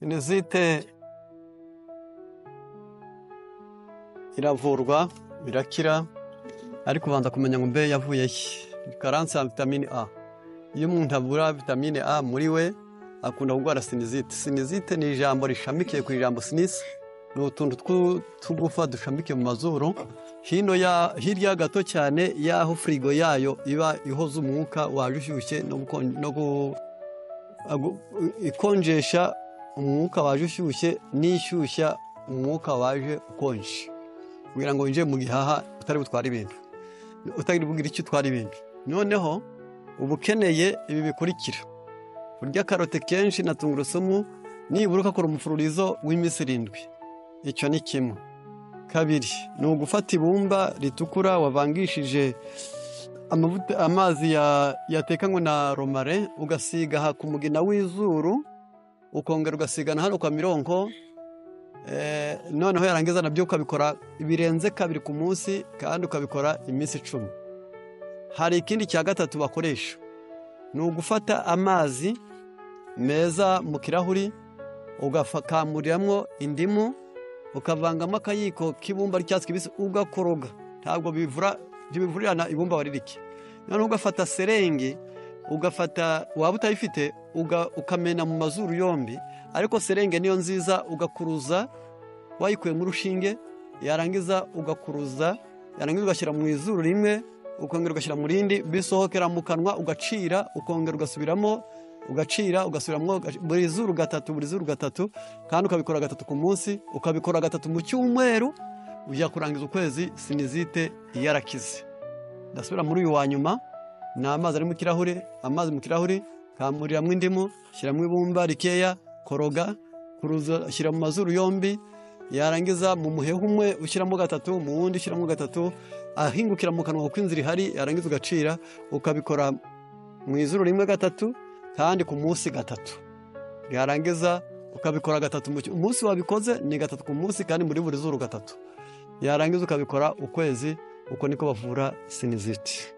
Sinusite iravurwa irakira, ariko ubanza kumenya ngo mbe yavuye he. Carence ya vitamine A. Iyo umuntu abura vitamine A muri we akunda kurwara sinusite. Sinusite ni ijambo rishamikiye ku ijambo sinus, ni utuntu tw'utugufa dushamikiye mu mazuru, hino ya hirya gato cyane y'aho firigo yayo iba ihoza umwuka waje ushyushye no ikonjesha umwuka waje ushyushye n'ishyushya umwuka waje ukonje, kugira ngo winjire mu gihaha utari butware ibintu, utari bugire icyo utwara ibintu. Noneho uba ukeneye ibi bikurikira: kurya karote kenshi na tungurusumu, nibura ugakora umufururizo w'iminsi 7. Icyo ni kimwe. Kabiri ni ugufata ibumba ritukura wavangishije amavuta, amazi yatekanywe na romare, ugasiga aha ku mugina w'izuru, ukongera ugasiga na hano kwa mironko. Noneho yarangiza nabyo ukabikora birenze 2 ku munsi, kandi ukabikora iminsi 10. Hari ikindi cya gatatu bakoresha, ni ugufata amazi meza mu kirahuri, ugakamuriramo indimu, ukavangamo akayiko k'ibumba ry'icyatsi kibisi, ugakoroga. Ntabwo bivura, ntibivurirana ibumba waririke. Noneho ugafata serenge, ugafata waba utayifite ukamena mu mazuru yombi, ariko serenge niyo nziza, ugakuruza wayikuye mu rushinge, yarangiza ugakuruza, yarangiza ugashyira mu izuru rimwe, ukongera ugashyira mu rindi, bisohokera mu kanwa, ugacira, ukongera ugasubiramo, ugacira, ugasubiramo, buri zuru gatatu, buri zuru gatatu, kandi ukabikora 3 ku munsi, ukabikora 3 mu cyumweru, ujya kurangiza ukwezi sinusite yarakize. Ndasubira muri uyu wa nyuma, ni amazi ari mu kirahure, amazi mu kirahure, kamuriramo indimu, shyiramo ibumba rikeya, koroga, kuruza, shyira mu mazuru yombi, yarangiza mu muheha umwe ushyiramo 3, mu wundi ushyiramo 3, ahingukira mu kanwa kuko inzira ihari, yarangiza ugacira, ukabikora mu izuru rimwe 3, kandi ku munsi 3. Yarangiza ukabikora 3 mu umunsi wabikoze ni 3 ku munsi, kandi muri buri zuru 3. Yarangiza ukabikora ukwezi. Uko niko bavura sinusite.